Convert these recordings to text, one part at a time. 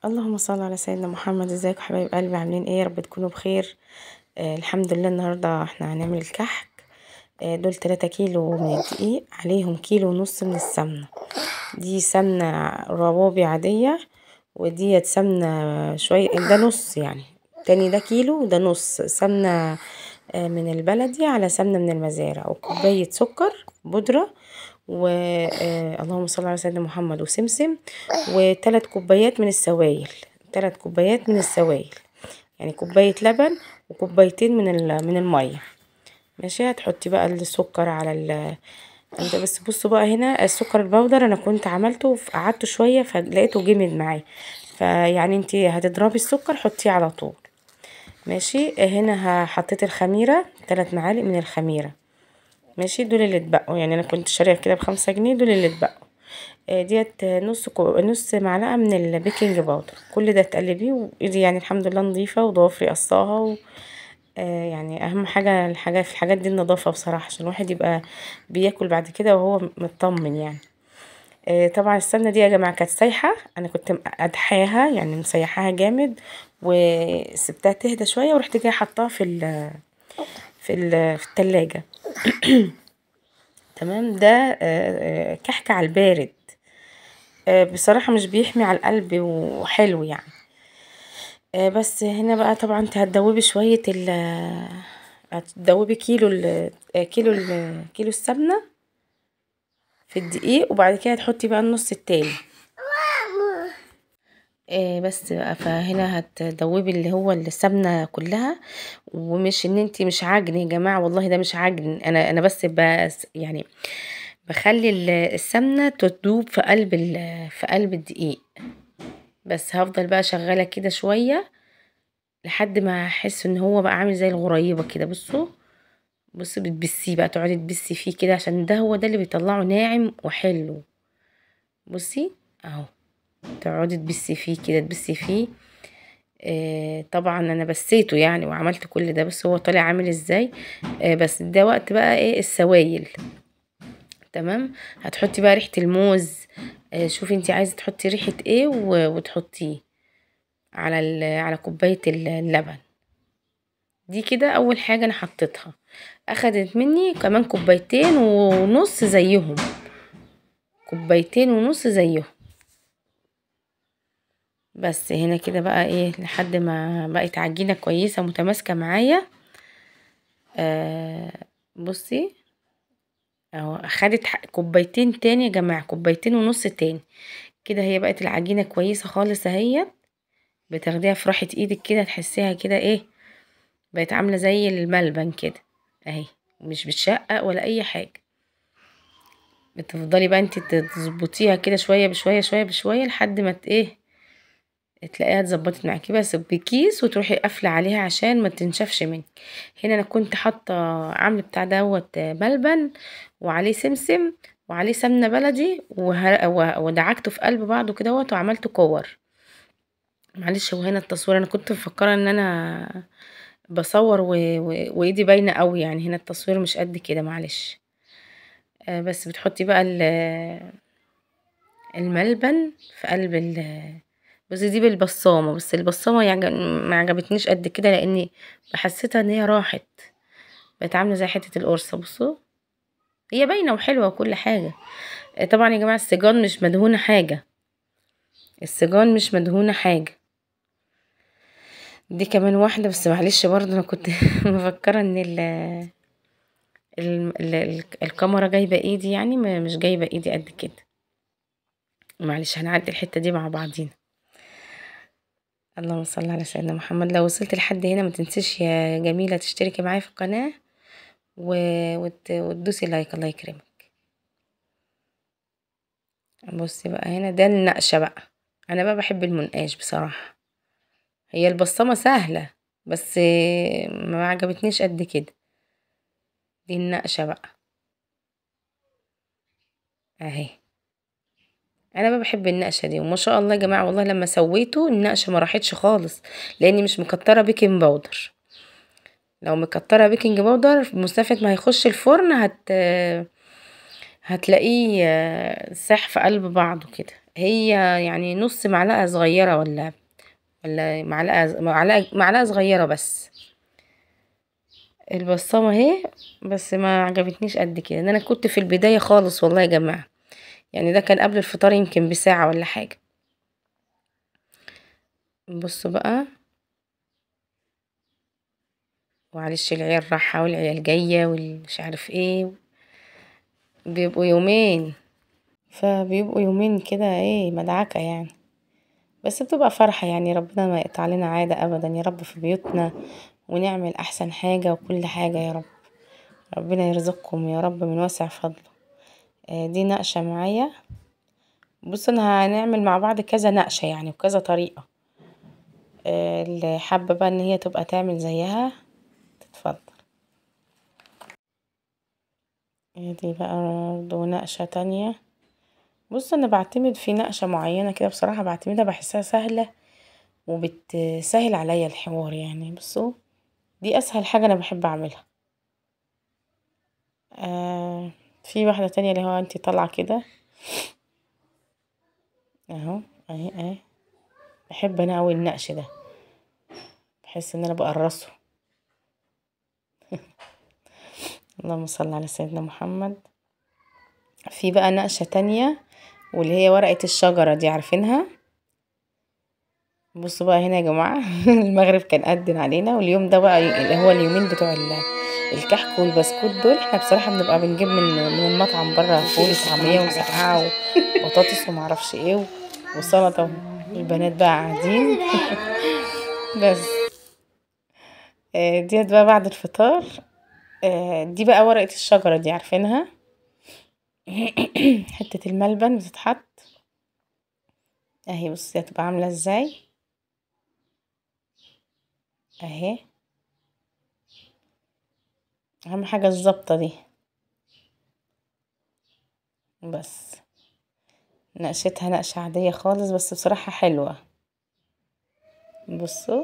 اللهم صل على سيدنا محمد. ازيكم حبايب قلبي؟ عاملين ايه؟ يا رب تكونوا بخير. الحمد لله. النهارده احنا هنعمل الكحك. دول 3 كيلو من الدقيق، عليهم 1.5 كيلو من السمنة. دي سمنه روابي عادية، وديت سمنه شوية، ده نص يعني، تاني ده كيلو وده نص سمنه من البلدي على سمنه من المزارع، وكوبايه سكر بودره، و اللهم صل على سيدنا محمد، وسمسم، و3 كوبايات من السوائل، 3 كوبايات من السوائل، يعني كوباية لبن وكوبايتين من المية. ماشي. هتحطي بقى السكر على بس بصوا بقى هنا السكر البودر انا كنت عملته، قعدته شوية فلقيته جمد معايا، فيعني انتي هتضربي السكر حطيه على طول. ماشي. هنا حطيت الخميره، 3 معالق من الخميره. ماشي. دول اللي اتبقوا، يعني انا كنت شاريه كده ب5 جنيه، دول اللي اتبقوا. ديت نص معلقه من ال baking powder. كل ده تقلبيه، وايدي يعني الحمد لله نظيفة، وضوافري قصاها، يعني اهم حاجة الحاجة في الحاجات دي النظافة بصراحة، عشان الواحد يبقى بياكل بعد كده وهو مطمن يعني. طبعا السمنة دي يا جماعة كانت سايحه، انا كنت قدحاها يعني مسيحاها جامد، وسبتها تهدى شوية، ورحت جاية حطاها في التلاجة. تمام. ده كحك على البارد، بصراحة مش بيحمي على القلب وحلو يعني. بس هنا بقى طبعا انت هتدوبي شوية هتدوبي كيلو السمنة في الدقيق، وبعد كده تحطي بقى النص التاني. بس بقى. فهنا هتدوبي اللي هو السمنة كلها، ومش ان انتي مش عجن يا جماعة، والله ده مش عجن، انا بس يعني بخلي السمنة تدوب في قلب الدقيق بس. هفضل بقى شغالة كده شوية لحد ما احس ان هو بقى عامل زي الغريبة كده. بصوا بتبسيه بقى، تقعدي تبسي فيه كده، عشان ده هو ده اللي بيطلعه ناعم وحلو. بصي اهو، تقعدي تبسي فيه كده، تبسي فيه. طبعا انا بسيته يعني وعملت كل ده، بس هو طالع عامل ازاي. بس ده وقت بقى ايه السوائل. تمام. هتحطي بقى ريحه الموز، شوفي انتي عايزه تحطي ريحه ايه وتحطيه على كوباية اللبن دي كده. اول حاجة انا حطيتها، اخدت مني كمان 2.5 كوباية زيهم، 2.5 كوباية زيهم. بس هنا كده بقى ايه لحد ما بقت عجينه كويسة متماسكة معايا. بصي اهو، اخدت 2 كوباية تاني يا جماعة، 2.5 كوباية تاني كده. هي بقت العجينة كويسة خالص اهي، بتاخديها في راحة ايدك كده، تحسيها كده ايه، بقت عامله زي الملبن كده اهي، مش بتشقق ولا اي حاجة. بتفضلي بقى انت تظبطيها كده شوية بشوية شوية بشوية لحد ما ايه تلاقيها اتظبطت معاكي، بس بكيس وتروحي قافله عليها عشان ما تنشفش منك. هنا انا كنت حاطه عامله بتاع دوت ملبن وعليه سمسم وعليه سمنه بلدي، ودعكته في قلب بعضه كده وعملته كور. معلش هو هنا التصوير انا كنت مفكرة ان انا بصور وايدي باينة قوي يعني، هنا التصوير مش قد كده معلش. بس بتحطي بقى الملبن في قلب بس دي بالبصامه، بس البصامه يعني ما عجبتنيش قد كده، لاني حسيتها ان هي راحت، بقت عامله زي حتة القرصه. بصوا هي باينة وحلوه وكل حاجة. طبعا يا جماعة السجان مش مدهونه حاجة، السجان مش مدهونه حاجة. دي كمان واحدة بس معلش برضه انا كنت مفكرة ان الكاميرا جايبه ايدي، يعني مش جايبه ايدي قد كده، معلش هنعدي الحتة دي مع بعضينا. اللهم صل على سيدنا محمد. لو وصلت لحد هنا ما تنسيش يا جميلة تشتركي معايا في القناة وتدوسي like، الله يكرمك. بصي بقى هنا ده النقشه بقى، انا بقى بحب المنقاش بصراحة، هي البصامه سهلة بس ما عجبتنيش قد كده. دي النقشه بقى اهي، انا بقى بحب النقشه دي، وما شاء الله يا جماعة والله لما سويته النقشه ما راحتش خالص، لاني مش مكتره baking powder. لو مكتره baking powder مسافة ما هيخش الفرن هتلاقيه ساح في قلب بعضه كده. هي يعني نص معلقة صغيرة ولا معلقة صغيرة بس. البصامة اهي، بس ما عجبتنيش قد كده، ان انا كنت في البداية خالص والله يا جماعة، يعني ده كان قبل الفطار يمكن بساعة ولا حاجة. بصوا بقى، معلش العيال راحة والعيال جاية والمش عارف ايه، بيبقوا يومين، فبيبقوا يومين كده ايه مدعكة يعني، بس بتبقى فرحة يعني. ربنا ما يقطع لنا عادة ابدا يا رب في بيوتنا، ونعمل احسن حاجة وكل حاجة يا رب. ربنا يرزقكم يا رب من واسع فضله. دي نقشة معايا. بصوا انا هنعمل مع بعض كذا نقشة يعني وكذا طريقة، اللي حابة بقى ان هي تبقى تعمل زيها تتفضل. دي بقى برضو نقشة تانية. بصوا انا بعتمد في نقشة معينة كده بصراحة، بعتمدها بحسها سهلة وبتسهل عليا الحوار يعني. بصوا دي اسهل حاجة انا بحب اعملها. في واحدة تانية اللي هو انتي طالعة كده اهو اهي اهي، بحب انا اوي النقش ده، بحس ان انا بقرصه. اللهم صل على سيدنا محمد. في بقى نقشة تانية واللي هي ورقة الشجرة دي، عارفينها؟ بصوا بقى هنا يا جماعة المغرب كان أذن علينا، واليوم ده بقى اللي هو اليومين بتوع الكحك والبسكوت دول، احنا بصراحة بنبقى بنجيب من المطعم بره فول وطعمية ومسقعة وبطاطس ومعرفش ايه وسلطة، والبنات بقى قاعدين بس. ديت بقى بعد الفطار. دي بقى ورقة الشجرة دي، عارفينها؟ حتة الملبن بتتحط اهي، بصي هتبقى عاملة ازاي اهي. اهم حاجة الظبطة دي بس. نقشتها نقشة عادية خالص بس بصراحة حلوة. بصوا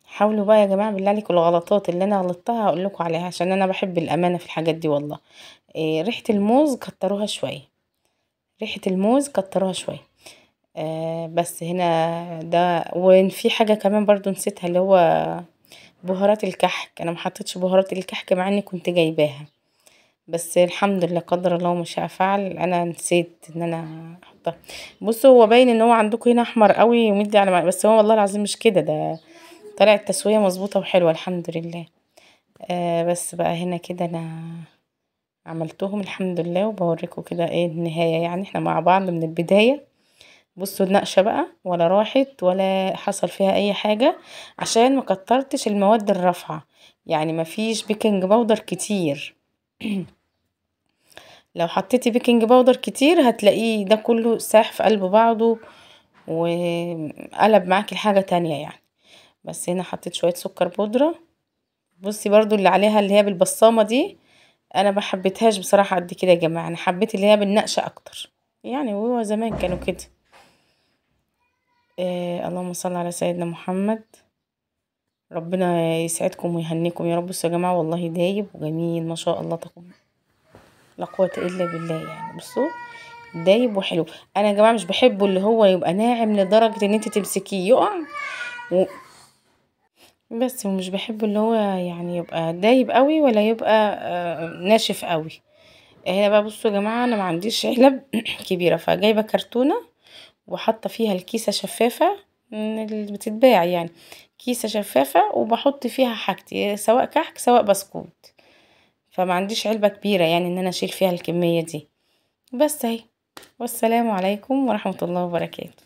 حاولوا بقى يا جماعة بالله عليكم، الغلطات اللي انا غلطتها هقول لكم عليها، عشان انا بحب الامانة في الحاجات دي والله. ريحة الموز كتروها شوية، ريحة الموز كتروها شوية. بس هنا ده. وفي حاجة كمان برضو نسيتها، اللي هو بهارات الكحك. انا ما حطيتش بهارات الكحك مع اني كنت جايباها، بس الحمد لله قدر الله ما شاء فعل، انا نسيت ان انا احطها. بصوا هو باين ان هو عندكم هنا احمر قوي ومدي على، بس هو والله العظيم مش كده، ده طلعت التسوية مظبوطة وحلوة الحمد لله. بس بقى هنا كده انا عملتهم الحمد لله، وبوريكم كده ايه النهاية يعني، احنا مع بعض من البداية. بصوا النقشة بقى ولا راحت ولا حصل فيها اي حاجة، عشان ما كترتش المواد الرافعة، يعني ما فيش baking powder كتير. لو حطيتي baking powder كتير هتلاقيه ده كله ساح في قلب بعضه وقلب معاكي لحاجة تانية يعني. بس هنا حطيت شوية سكر بودرة. بصي برضو اللي عليها اللي هي بالبصامة دي انا ما حبيتهاش بصراحة قد كده يا جماعة، انا حبيت اللي هي بالنقشة اكتر يعني، وهو زمان كانوا كده. اللهم صل على سيدنا محمد. ربنا يسعدكم ويهنيكم يا رب. بصوا يا جماعة والله دايب وجميل ما شاء الله، لا قوة الا بالله يعني. بصوا دايب وحلو. انا يا جماعة مش بحبه اللي هو يبقى ناعم لدرجة ان انت تمسكيه يقع بس، ومش بحب اللي هو يعني يبقى دايب قوي ولا يبقى ناشف قوي. هنا بقى بصوا يا جماعة انا ما عنديش علب كبيرة، فجايبه كرتونة وحاطه فيها الكيسة شفافة من اللي بتتباع يعني، كيسه شفافة وبحط فيها حاجتي سواء كحك سواء بسكوت، فما عنديش علبة كبيرة يعني ان انا اشيل فيها الكمية دي. بس اهي، والسلام عليكم ورحمة الله وبركاته.